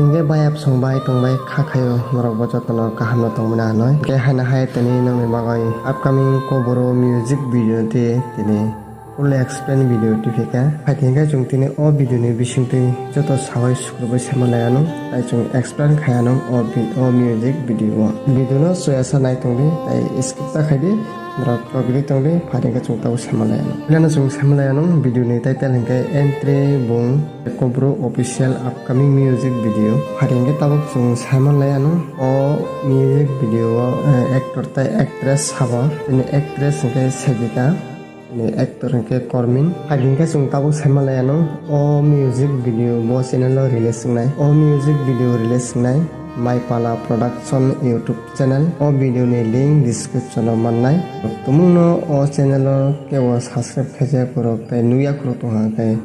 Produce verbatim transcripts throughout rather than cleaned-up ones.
Hingke bai absong bai tongbai kha khayo norok bo jotono kaham no tongmani anoi. Hingke haino hai tini nongni bagoi upcoming Koboro music video tei tini full explain video twi phika. Hai hingke chwng tini o video ni bisingtwi joto sawi sukrubui saimanlai anw. Tai chwng explain khai anw o vi-, o music video o. Video no soyasa naitongdi tai skip ta khaidi. Norok togwi tongdi, phaidi khe chwng tabuk saimanlai anw. Philaino chwng saimanlai anw, video ni title hinkhe Entry Bung Koboro Official Upcoming Music Video. Phaidi hinkhe tabuk chwng saimanlai anw, o music video o, eh, actor tei actress sabo. Bini actress hinkhe Sevika, bini actor hinkhe Kormin. Phaidi hinkhe chwng tabuk saimanlai anw, o music video bo channel o release wngnai. O music video release wngnai Maipala Production YouTube channel. O video ni link description o mannai. Tumungno o channel o kebo subscribe khaijak borok tei nukya khorok tongha khe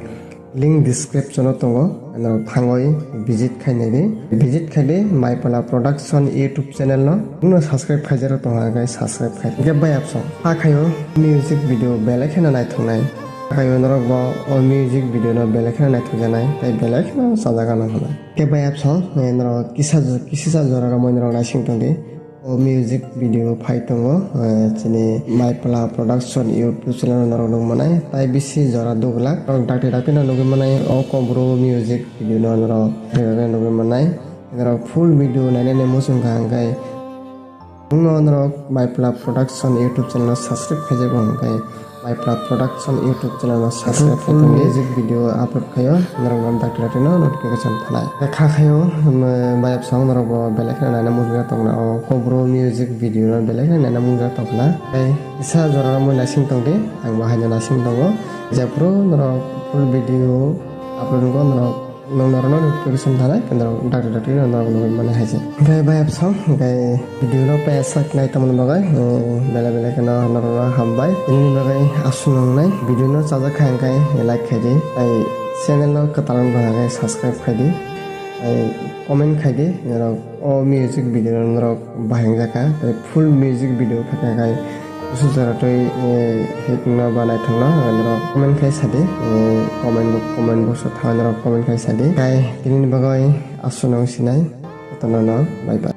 link description o tongo. Norok thangwi visit khainai di. Visit khaidi Maipala Production YouTube channel no. Tumungno subscribe khaijak rok tongha khe subscribe khai. Hingke bai absong. Ha khaio music video belai kheno naithoknai. Ha khaio norok bo o music video no belai kheno naithokjaknai tei belai kheno chajak ano hwnwi. Khe bai absong, eh, norok kisa, kisa jora romwi norok naising tongdi. O music video phai tongo, eh, chini Maipla Production YouTube channel norok nukmanai. Tai bisi jora dugulak. Norok dakti dakti no nugwi manai o Koboro music video no norok nugwi manai. Norok full video nainani muchung kha hwnkhe Nwng norok Maipla Production YouTube channel no subscribe khaijak bo hwnkhe Maipla Production YouTube channel no subscribe khai tongdi. Music video upload khaio, norok no dakti dakti no notification thanai. Kha khaio, um, bai absong norok bo belai kheno naina muchung tongna o Koboro music video no belai kheno naina muchung tongna. Tei kisa jora romwi naising tongdi, ang bo haino naising tongo. Jephuru norok full video upload wngkha norok Nwng norokno notification thanai, khe norok dakti dakti no norok nugwi mani hai se. Hwnkhe bai absong, hwnkhe video no paya sak nai tongmani bagwi, eh, belai belai kheno norokno hambai. Tini bagwi aswk nwngnai video no chajak kha hwnkhe like khaidi, tei channel no kwtal wng tongkha khe subscribe khaidi, tei comment khaidi, norok o music video no norok bahai wngjakha, tei full music video kha khe Kusu jora twi, eh, hit no ba naithok no, norok comment khai sadi, eh, comment bo, comment box o thang norok comment khai sadi. Kai tini ni bagwi aswk no sinai, jotono no bye bye.